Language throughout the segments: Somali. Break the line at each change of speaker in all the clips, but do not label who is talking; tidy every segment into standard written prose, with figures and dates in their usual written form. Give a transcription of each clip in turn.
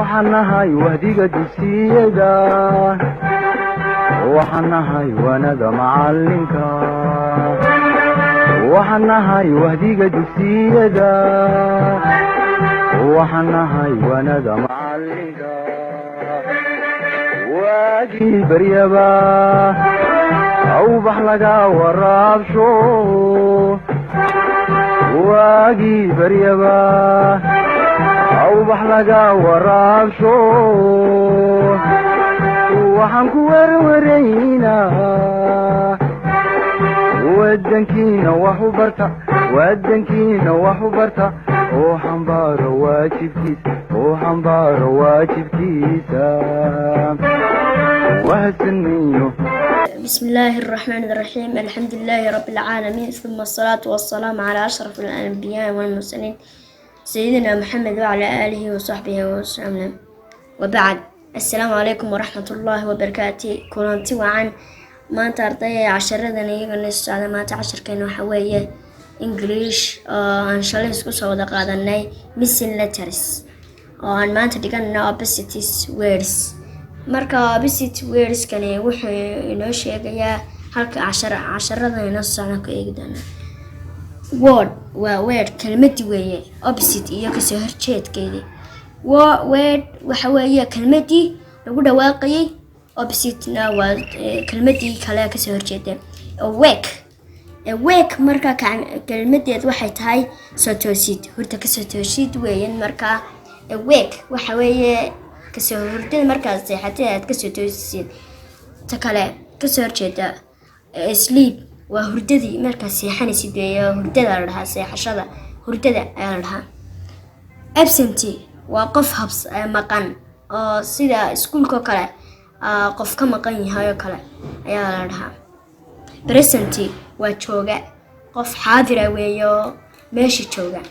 Waxaan nahay wahdiga dugsiyada, waxaan nahay waanada macalinka, waxaan nahay wahdiga dugsiyada, waxaan nahay waanada macalinka. Waagii baryaba awbax laga waraabsho, waagii baryaba awbax laga waraabsho, waxaan ku werwaraynaa wadankiina wax u barta, wadankiina wax u barta, oo xambaaro waajibkiisa, oo xambaaro waajibkiisa. Wahadsan mayno.
بسم الله الرحمن الرحيم، الحمد لله رب العالمين، ثم الصلاة والسلام على أشرف الأنبياء والمرسلين، سيدنا محمد وعلى آله وصحبه وسلم، وبعد، السلام عليكم ورحمة الله وبركاته. Kulanti wacan. Maanta ardayda casharadan iyagana socda. Maanta casharkeena waxa weeye English oo aan shalay isku soo wada qaadanay missing letters, oo aan maanta dhiganayno opposites words. Marka opposite wordskani wuxuu inoo sheegayaa halka casharada inoo socdan ku eegi doonaa. Word waa word, kelmadi weeye. Opposite iyo kasoo horjeedkeedii. Word waxa weeye kelmadii lagu dhawaaqayay, opposite-na waa kelmadii kale kasoo horjeeda. Awake, awake marka kelmadeed waxay tahay soo toosid, hurda kasoo toosid weeyaan. Marka awake waxa weeye kasoo hurdada markaad seexatay aad kasoo toosisid. Ta kale kasoo horjeeda sleep waa hurdadii markaad seexanaysid weeye. Hurdada la dhahaa, seexashada hurdada ayaa la dhahaa. Absent waa qof habs maqan, oo sida iskuulka oo kale qof ka maqan yahay oo kale ayaa la dhahaa. Present waa jooga, qof xaadira weeyo, meesha jooga.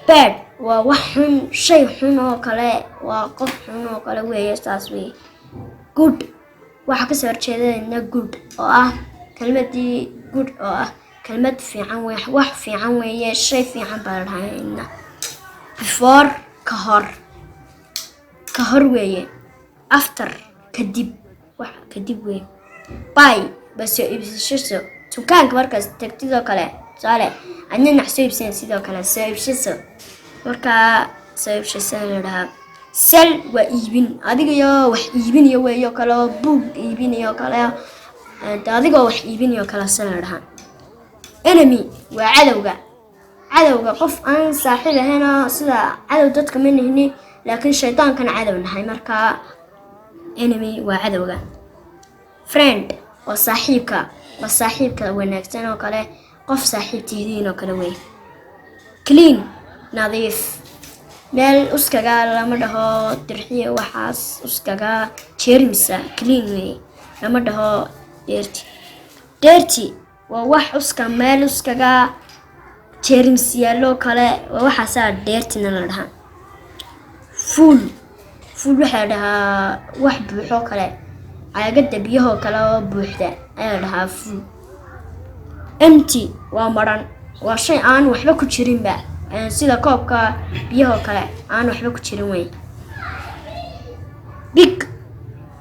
Bad waa wax xun, shay xun oo kale, waa qof xun oo kale weeye, saas weeye. Good waxaa kasoo horjeedana good, oo ah kelmadii good, oo ah kelmad fiican wey, wax fiican weeye, shay fiican baa la dhahaa ina. Before ka hor, ka hor weeye. After kadib, wax kadib weeye. Buy ba soo iibsasho, dukaanka markaas tagtidoo kale, tusaale adna nax soo iibsan, sidoo kale soo iibsasho, markaa soo iibsasho la dhahaa. Sell waa iibin, adigayo wax iibinayo weeyo kale, oo buug iibinayo kale, adigoo wax iibinayo kale sell la dhahaa. Enemy waa cadowga, cadowga, qof aan saaxiib ahaynoo sida cadow dadka ma nihni, laakiin shaydaankana cadow nahay. Markaa enemy waa cadowga. Friend waa saaxiibka, waa saaxiibka wanaagsan oo kale, qof saaxiibtiidiin oo kale wey. Clean nadiif, meel uskaga lama dhaho, dirxiya waxaas uskaga jeermisa clean wey lama dhaho. Dirty, dirty waa wax uska, meel uskaga jeermis yaallo kale, waa waxaasaa dirtyna la dhahaa. Full, full waxaa la dhahaa wax buuxoo kale, caagada biyahoo kale oo buuxda ayaa la dhahaa full. Empty waa maran, waa shay aan waxba ku jirinba, sida koobka biyahoo kale aan waxba ku jirin wey. Big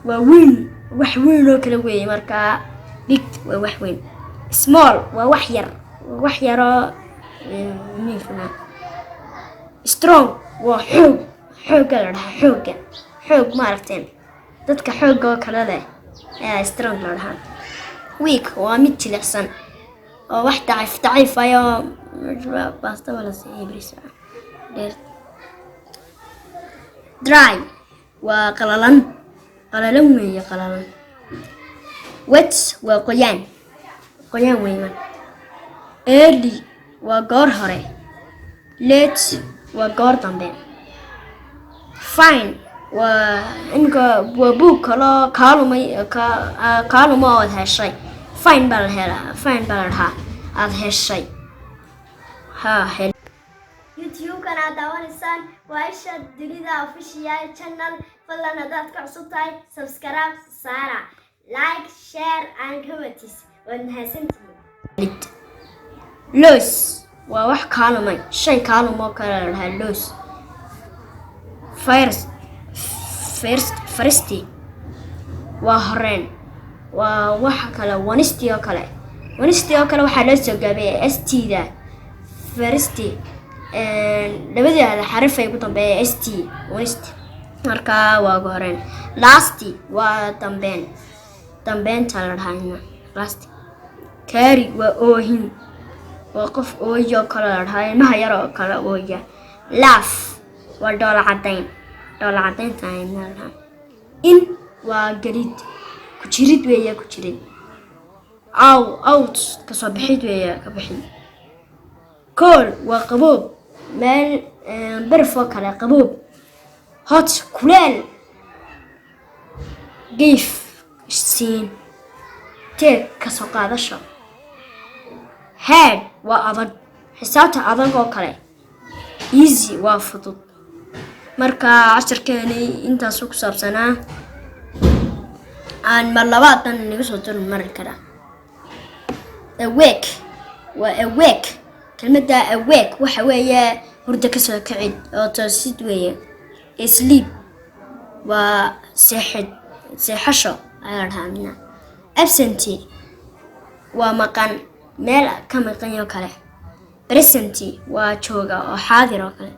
waa weyn, wax weyn oo kale weeye. Markaa big waa wax weyn. Small waa wax yar, waa wax yaroo miifna. Strong waa xoog, xoogga la dhahaa, xoogga, xoog maaragteen, dadka xoogga oo kale leh ayaa strong la dhahaa. Weak waa mid jilicsan oo wax daciif daciif ayoo baastaba la siiya bariis dheer. Dry waa qalalan, qalalan weeye, qalalan. Wet waa qoyaan, qoyaan weeye. Early waa goor hore, late waa goor dambe. Find waa imika waa buug kaloo kaalumay, kaaluma ood heshay. Find baa la helaa, find baa la dhahaa aada heshay ha hel.
YouTube-kan aad daawanaysaan waa Isha Dunida Official Channel. Fadlan haddaad ka cusub tahay, subscribe saara, like, share and comments. Waad mahadsantihiin.
Lost waa wax kaalumay, shay kaalumoo kale la dhahaa lost. First, first, first waa horeen, waa waxa kale. Onest oo kale, onest oo kale waxaa loo soo gaabiyay S T da. First, labadeeda xarif ay ku dambeeya S T, onest. Marka waa ugu horeen. Last waa dambeyn, dambeynta la dhahaa last. Cry waa oohin, waa qof ooyo kale la dhahaa, ilmaha yar oo kale ooya. Laugh waa dhoola cadayn, dhoola cadaynta la dhahaa. In waa gelid, ku jirid weeye, ku jirid. Out kasoo bixid weeye, ka bixid. Cold waa qaboob, meel baraf oo kale, qaboob. Hot kuleel. Give siin. Take kasoo qaadasho. Hard waa adag, xisaabta adag oo kale. Easy waa fudud. Marka casharkeeni intaasu ku saabsanaa. Aan mar labaadan naga soo dul mari karaa. Awake waa awake. Kelmadda awake waxa weeye hurdo kasoo kicid oo toosid weeye. Sleep waa seexid, seexasho ayaa la dhahaa mina. Absent waa maqan, meel ka maqan oo kale. Present waa jooga oo xaadir oo kale.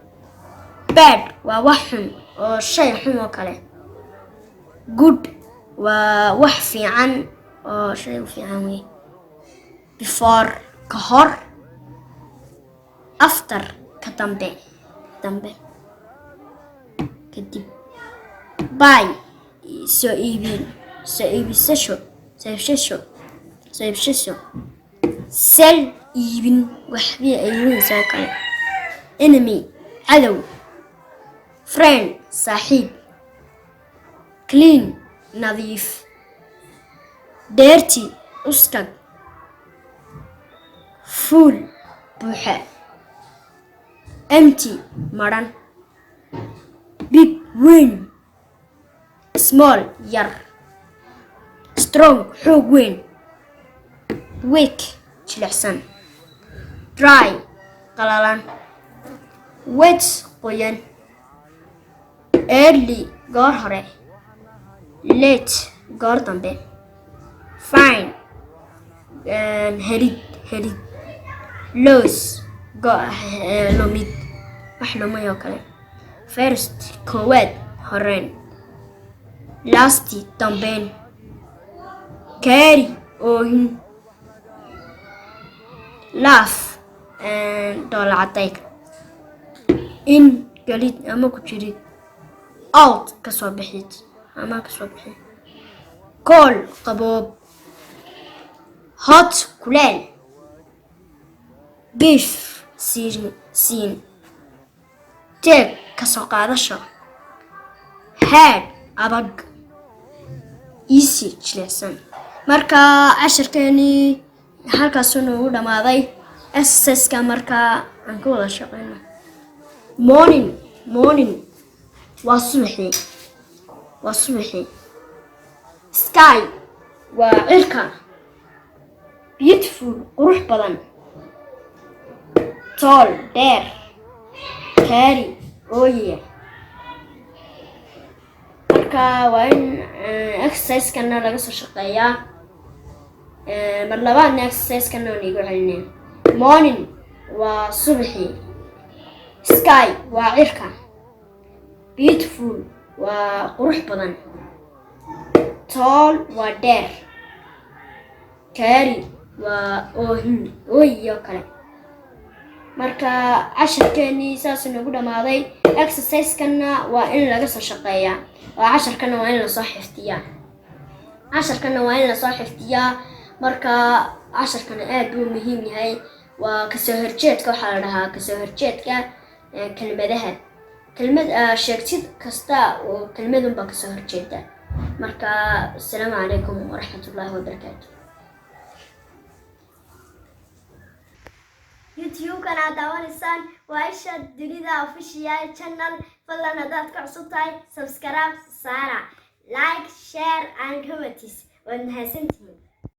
Bad waa wax xun oo shay xun oo kale. Good waa wax fiican oo shay u fiican wey. Before ka hor, after ka dambe, dambe, kadib. Buy soo iibin, soo iibisasho, soo iibsasho, soo iibsasho. Sell iibin, waxbii iibinaysa oo kale. Enemy cadow. Friend saaxiib. Clean nadiif. Dirty uskag. Full buuxa. Empty maran. Big weyn. Small yar. Strong xoog weyn. Weak jilicsan. Dry qalalan. Wet qoyan. Early goor hore, late goor dambe. Find helid, helid. Lose lumid, wax lumay oo kale. First koowaad, horeen. Last dambeyn. Cry oohin. Laugh dhoola cadayg. In gelid ama ku jirid. Out kasoo bixid ama kasoo bixid. Cold qaboob. Hot kuleel. Give siin, siin. Take kasoo qaadasho. Hard adag. Easy jilicsan. Marka casharkeenii halkaasuu noogu dhammaaday. Exerciseka markaa aan ka wada shaqeyno. Morning, morning waa subaxii, waa subaxii. Sky waa cirka. Beautiful qurux badan. Tall dheer. Cry ooyaya. Marka waa in exercisekana laga soo shaqeeyaa. Mar labaadna exercisekana waan igu celinaya. Morning waa subaxii. Sky waa cirka. Beautiful waa qurux badan. Tall waa dheer. Cry waa oohin, ooyiyo kale. Marka casharkeenii saas noogu dhammaaday. Exercisekana waa in laga soo shaqeeyaa oo casharkana waa in lasoo xifdiyaa, casharkana waa in lasoo xifdiyaa. Marka casharkana aad buu muhiim yahay. Waa kasoo horjeedka, waxaa la dhahaa kasoo horjeedka kelmadaha. Kelmad sheegtid kasta oo kelmadunbaa kasoo horjeeda. Marka asalaamu calaykum waraxmatullaahi wabarakaatu.
YouTube-kan aad daawanaysaan waa Isha Dunida Official Channel. Fadlan haddaad ka cusub tahay, subscribe saara, like, share and comments. Waad mahadsantihiin.